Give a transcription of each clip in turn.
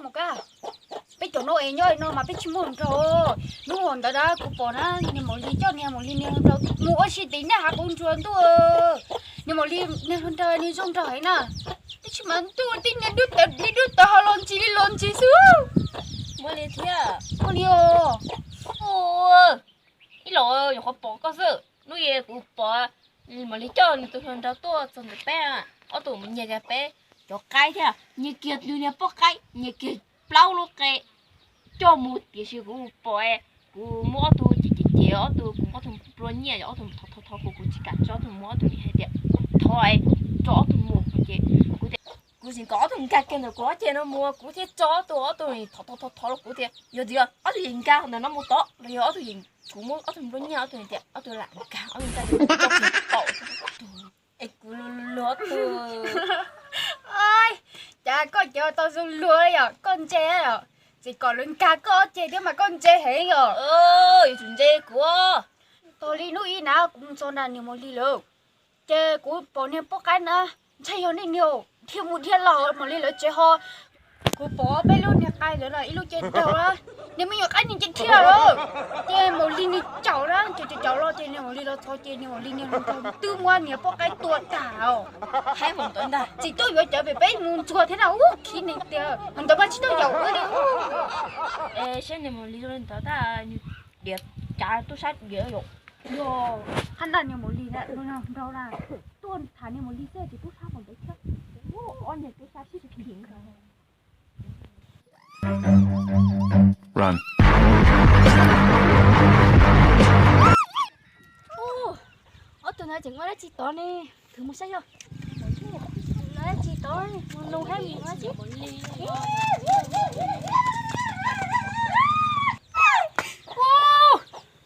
Mus ka, peb cov no es nyob no mas peb tsis muaj hluas nraug. Hnub ntawd na kuv pom na, niag Maum Lis coj niag Maum Lis niag hluas nraug mus ua si tim nej hav qhov nruas ntuj. Niag Maum Lis niag hluas nraug niag zoo nraug heev na. Tab sis mas ntuj, tib niag dub tawv dib dub tawv ho los ntsis li los ntsis xwb. Muaj li thiab. Muaj li os. Ib los nyuam qhuav pom koj xwb, hnub ib kuv pom Maum Lis coj nws tus hluas nraug tuaj txog ntawm peb, ob tug mus nyiag kiag peb cov qaib thiab, nyiag kiag tus niag poj qaib, nyiag kiag plaub lub qe coj mus, tiam sis kuv pom kuv muab ob tug ces ces ces ob tug, kuv muab ob tug nplua nyiaj, ob tug thov thov thov kuv, kuv tsis kam tso, ob tug muab ob tug nim hais tias thov tso ob tug mus ces kuv tias kuv tsis kom ob tug nkag kiag ntawm kuv ob ceg no mus, kuv thiaj tso ob tug, ob tug thov thov thov los kuv tias yog tias ob tug yeej nkag ntawm no mus tod los yog ob tug yeej, kuv muab ob tug nplua nyiaj, ob tug tias ob tug lam nkag, ob tug nkag tau tug es kuv luag luag ob tug. Cas koj cov tau zoo luag li yom, koj ntse yom, tsis kom lawv nkag koj ob ceg thiab mas koj ntse heev yom. Yuav tsum ntse kuv. Tag li hnub ib na kuv mus txog nram niag Maum Lis lawm, ces kuv pom niag poj qaib na, ntshai yog niag niag dhia mus dhia los Maum Lis lawv tsev ho. Kuv pom peb lub niag qe lawm no ib lub ce nraug na, niag me nyuam qaib niag ce dhia lawm, ces Maum Lis niag caum na, caum caum caum los ces niag Maum Lis los txog ces niag Maum Lis niag hluas nraug twb muab niag poj qaib tua tag os. Tsis tuaj yuav cawv pem peb mus ntxuag thiab na, ub, khib neeg tiag. Hos ntawd mas tsis tuaj yaum wb li. Es saib niag Maum Lis zoo li ntawd tab, diav cav tub sab diav yom. Yog hab ntaj niag Maum Lis na, nraug na, tuaj tham niag Maum Lis xwb ces tub sab pom ntawd thiab. Ob niag tub sab sib khi. Ob tug ntawd tseem ua dab tsi tod ne? Khwv mus saib yog ua dab tsi tod, mus nug hab mus ua dab tsi.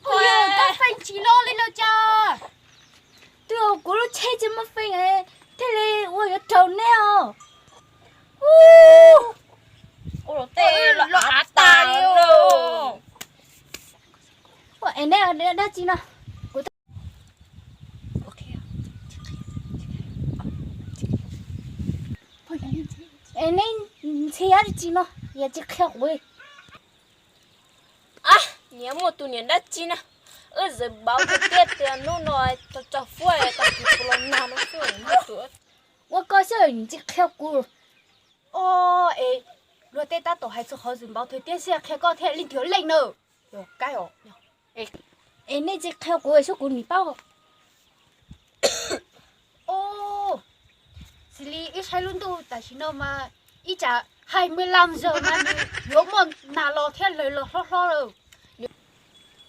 Ua, koj feej tsis loj li no cas? Twb kuv lub tsheb tsis muaj feej thiaj li ua yuav raug neb os. Ua los tej los av tas li. Es neb dab tsi no? Es neb ntxhi dab tsi no, yog tsis qhia kuv. Niam muaj tus niam dab tsi na, wb txawm npau tiag tias hnub no tso tso fuab tag kis puas los nag no xwb. Ua koj xwb tsis qhia kuv. Os, es luag tej tab tom hais txog qhov txwm npau tiag tiag xwb qhia koj thiaj li ntiav leej na. Es nej tsis qhia kuv xwb kuv nim paub. Os, xws li wb saib lub ntuj tam sim no mas ib tsam hai mươi lăm giờ mas nws yuav muaj nag los thiab lawg los hlob hlob lawm.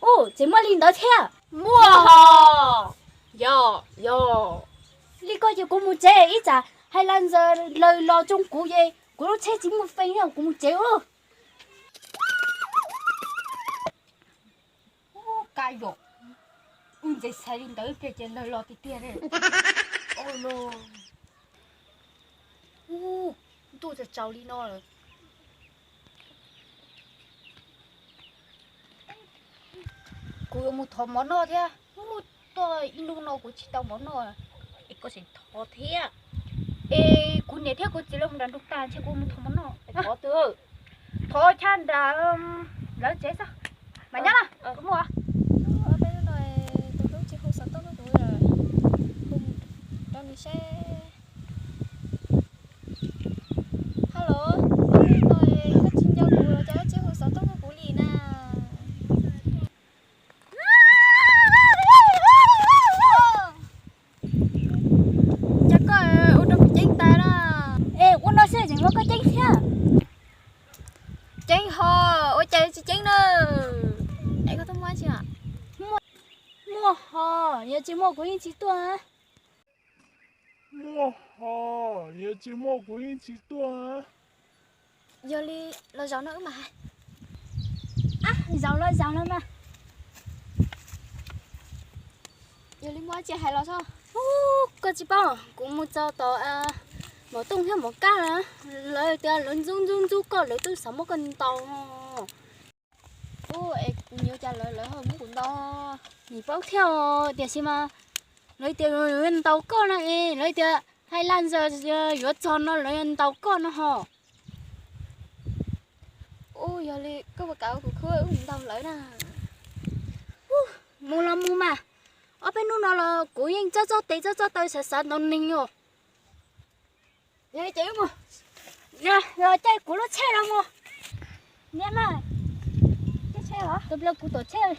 Ub, tseem muaj li ntawd thiab. Muaj hos. Yog, yog. Li koj ces kuv mus tsev, ib tsam hai mươi lăm giờ lawg los tsoo kuv ces kuv lub tsheb tsis muaj feej thiab, kuv mus tsev ub. Ub, kab yom, wb ntxeev xaiv li ntawd kiag ces lawg los tiag tiag ne. Ub, ntuj tsaus tsaus li no lawm. Kuv yuav mus thov mov noj thiab. Ub, tuaj ib hnub no kuv tsis tau mov noj. Es koj tseem thov thiab. Es kuv niam thiab kuv txiv lawv mus nram nroog tag ntshe kuv mus thov mov noj. Thov twg? Thov chaw nram lawv tsev xwb. Mas nyob na, kuv mus. Peb hnub no tus hlub tsis hu xov tooj rau kuv, hu rau nws seb. Hello, koj tsis nco kuv los cas koj tsis hu xov tooj rau kuv li na? Cas koj ua rau kuv ceeb tas na? Es ua no xwb tseem muab koj ceeb thiab. Ceeb ho, ua cas tsis ceeb na? Es koj twb muaj tsi? Muaj ho, yog tsis muaj kuv yeej tsis tuaj. Muaj ho, yog tsis muaj kuv yeej tsis tuaj. Yog li los zaum no wb mam hais. Zaum los zaum no mas. Yog li muaj tsi hais los tso. Koj tsis paub, kuv mus txog tom Mom Tooj thiab Mom Kab na, lawv tias lawv ntxub ntxub ntxub koj, lawv twb xav muab koj ntaus. Ub, es kuv nyiam cas lawv lawv ho muab kuv ntaus. Nim paub thiab tiam sis mas lawv tias yuav ntaus koj no es lawv tias hai mươi lăm giờ yuav txog no lawv yuav ntaus koj no ho. Ub, yog li koj puas kam ua kuv khub wb mus ntaus lawv na? Mus los mus mas, ob peb hnub no los kuv yeej txob txob tes txob txob taw xav xav ntaus neeg os. Yog li ces wb mus, los caij kuv lub tsheb los mus. Niam mas, caij tsheb los, tus plaws kuv tom tsheb.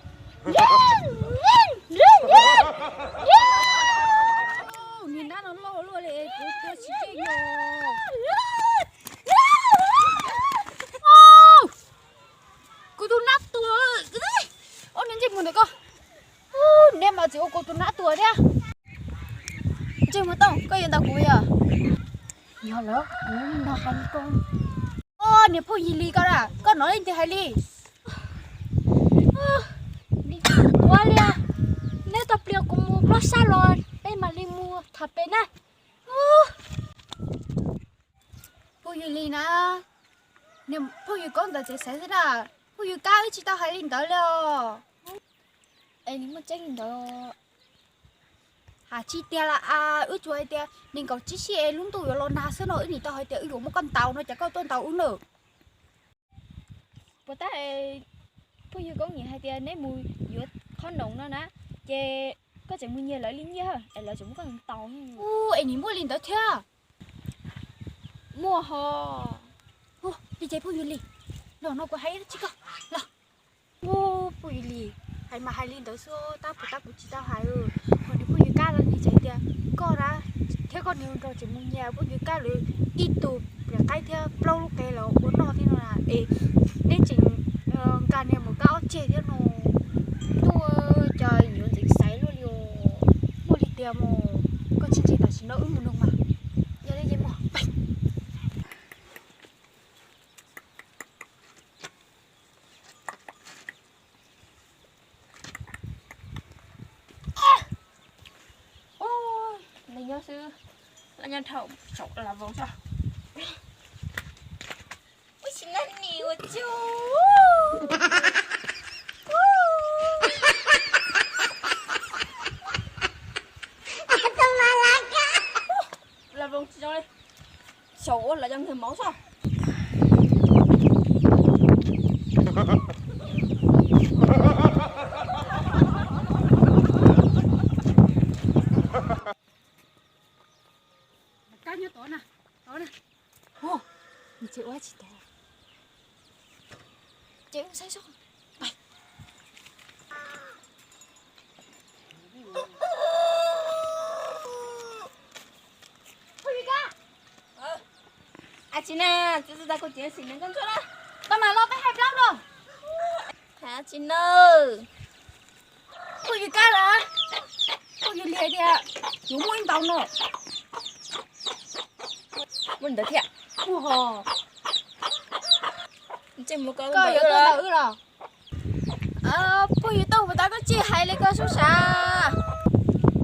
Niag nab no loj luaj li kuv tua tsis yeej os. Kuv tus nab tuag. Ob niag ntsej muag ntawm koj, neb mas txiv ua kuv tus nab tuag thiab. Ntsej muag Tooj, koj yuav ntaus kuv yog? Yog lawm, kuv nrog hais li koj. Ob niag phooj ywg li koj na, koj hnov leej twg hais li? Ua li, neb tau pliag kuv mus plob sab los peb mam li mus tham pem na. Phooj ywg li na, niag phooj ywg koob ntawd tseem xaiv xwb na, phooj ywg kab wb tsis tau hais li ntawd li os. Es nws muaj tseeb li ntawd. Hais tsis tiag las, wb tsuas hais tias nees nkaum tsib sij es lub ntuj yuav los nag xwb no, wb nim tau hais tias wb yuav muab koj ntaus no, cas koj tuaj ntaus wb na? Puas tab, phooj ywg koob nim hais tias neb mus yuav qhob noom no na, ces koj tseem mus nyiag lawv li nyiaj es lawv tseem muab koj ntaus. Ub, es nim muaj li ntawd thiab. Muaj ho. Ub, li ces phooj ywg li, los no kuv hais tsis koj los. Ub, phooj ywg li, hais mas hais li ntawd xwb, tab puas tab kuv tsis tau hais. Hos niag phooj ywg kab los nws tseem tias koj na thiab koj niag nraug tseem mus nyiag phooj ywg kab lawv ib tug pliam qaib thiab plaub lub qe los ua noj thiab no na, es neb tseem nqa niag maum kab ob ceg thiab no. Ntuj, cas yuav ntxeev xaiv luaj li os. Muaj li tiag mas, koj tsis ntseeg tam sim no wb mus nug mas. Yog li ces mus. Ub, nws nyob xwb, los nyob dhau saum las voos tso. Ub, tsis nab nim ua tsu. Las voos tsis zoo li. Xyaum ua lawv cov nthwv mauv tso. Kab nyob tod na, tod na. Hu, nws tsis ua tsis tau. Ces wb saib seb. Phooj ywg Kab. Ab tsi na, txiv txiv tas kuv txiv xim neeg koj ntsuag na. Tau mas los peb hais plab los. Ab tsi na. Phooj ywg Kab lawm. Phooj ywg li hais tias yuav muaj ib ntaus no. Muaj ntawd thiab. Ua ho. Koj yuav tuaj ntawm wb los? Phooj ywg Tooj, puas tab koj tsis hais li koj sub sav?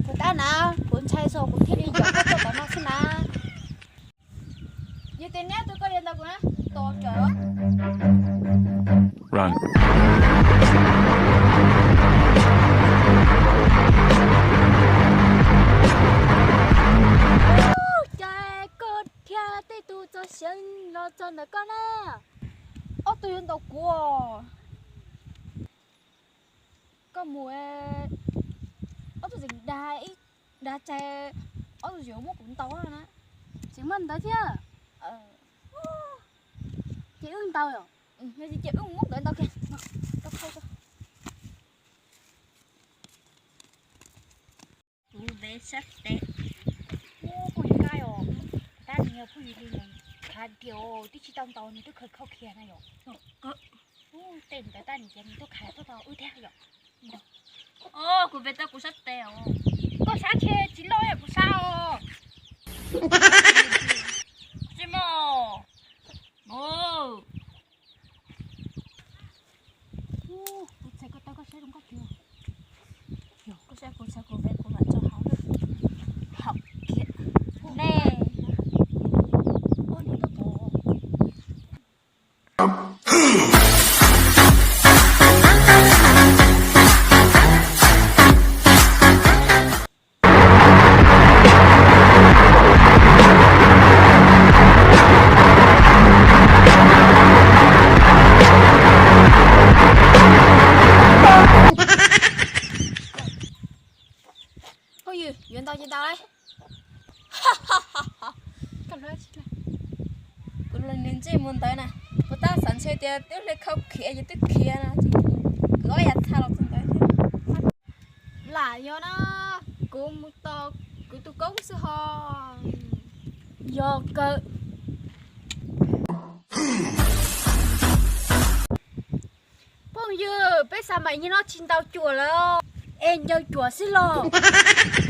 Puas tab na, kuv ntshai xwb kuv thiaj li yuav koj tuaj tom no xwb na. Yog tias neb tus koj yuav ntawd kuv na, tos kawm. Run. Cas koj dhia tej tus txog siav los txog ntawm koj na. Ob tug yuav ntaus kuv. Koj mus, ob tug tseem dag ib dag tsa, ob tug yuav muab kuv ntaus na. Tseem muaj ntawd thiab. Ces wb ntaus yom. Ces wb mus muab nkawd ntaus kiag. Kuv ve sab tes. Ub, phooj ywg Kab os, tab nws yog phooj ywg li nws khav diaum twb tsis tau ntaus nws twb khaws khau khiav na yom. Ub, tej ntawd tab nws ces nws tuaj khav tuaj tau wb thiab yom. Kuv ve tau kuv sab tes os. Koj sab ntshe tsis loj kuv sab os. Tsis muaj. Kuv txhais koj taw koj saib zoo nkauj tiag. Yog koj saib kuv txhais kuv ve kuv mam tso hauv. Haum kiag. Ne. Ua nws tuaj pom. Ntsej muag ntawd na, puas tab xav ntshe tias twb hle khau khiav ces twb khiav no ces kwv ob yav txha los txog ntawd thiab. Lam yog na, kuv mus tos kuv tus koob xwb ho. Yog kawg. Phooj ywg, peb xa maim nyiaj no tsis ntau cuam lawm, es ncaws cuam xwb los.